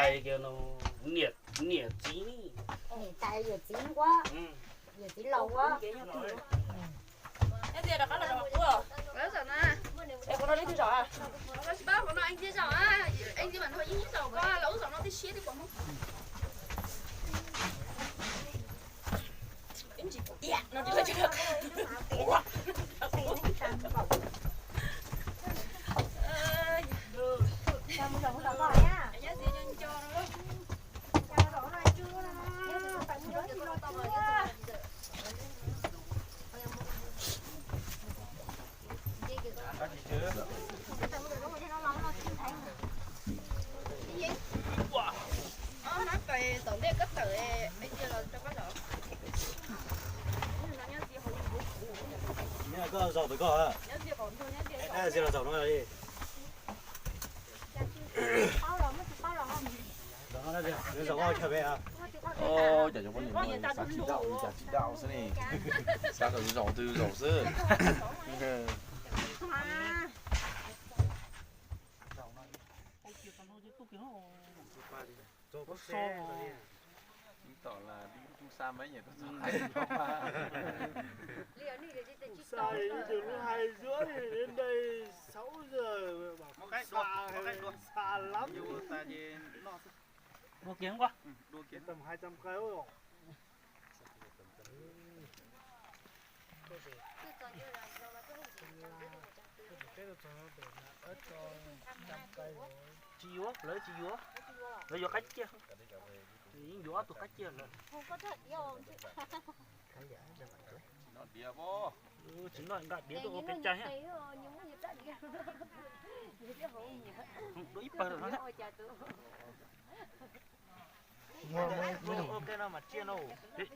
Niam, niam txiv, niam tais yawm txiv ua, yawm txiv laus ua. Nyob tias rov qab los rau ua. Es qhov no leej twg zaum a? Tsis pab qhov no ib zaum a, ib mam no ib zaum ko los ub zaum no tib siab tib pom. Koj zaum pem koj, dab tsi los zaum no li. Zaum no dab tsi, zaum koj chaw pem. Cov cov poj niam no xav tsis dau li, cas tsis dau xwb ne. Xav kom zaum twg zaum xwb. Tab sis lub hais zuav li đến đây sáu giờ mà xa, xa lắm. Dua kiag nqua. Tầm hai trăm cây. Tsis yuav, lawv tsis yuav. Lawv yuav qab ciaj. Yeej yuav ob tug qab ciaj lawm. Tsis noj nqa diav tuaj ua kev cai thiab. Dua ib pawg lawm no.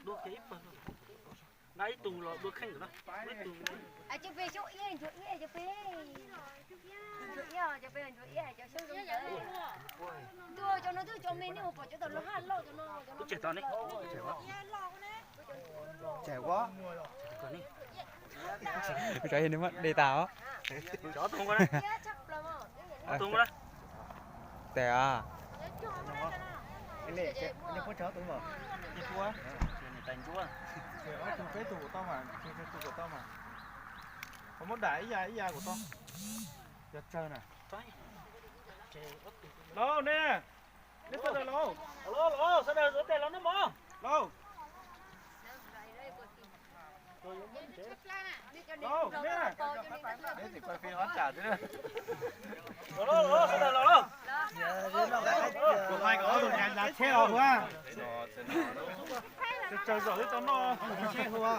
Dua kiag ib pawg. Nqa ib tug los dua kheej no. Ub tseg tau ne. Tseg ua. Kuv tsov yog nws muab de tas os. Tes a. Muab dam ib yam ib yam kuv tau. Yog tsawg na. Lauj ne. Neb sawv daws lauj. Lauj, sawv daws ua tes los noj mov. Lauj. Lauj, neb. Neb tsis quay phim hob tsam xwb. Los lauj, sawv daws los lauj. Kuv hais kom ob tug nyas nyas tsheb os ua. Tsawg zaum twb tau noj tsheb ua.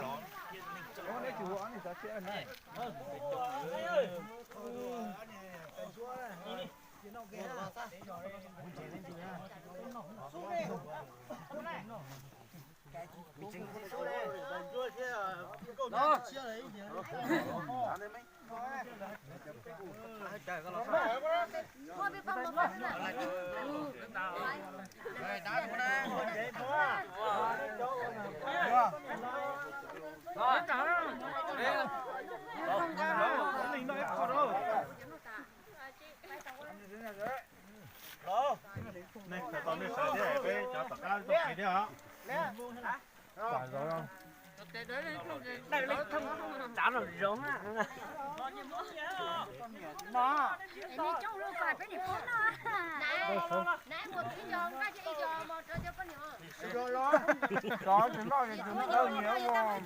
Los, nej khaws tau nej sawv thiab, peb cov tom qab tuaj kev thiab os. Tsav no zoo na. No. Los, tsis noj, tsis noj nyias os.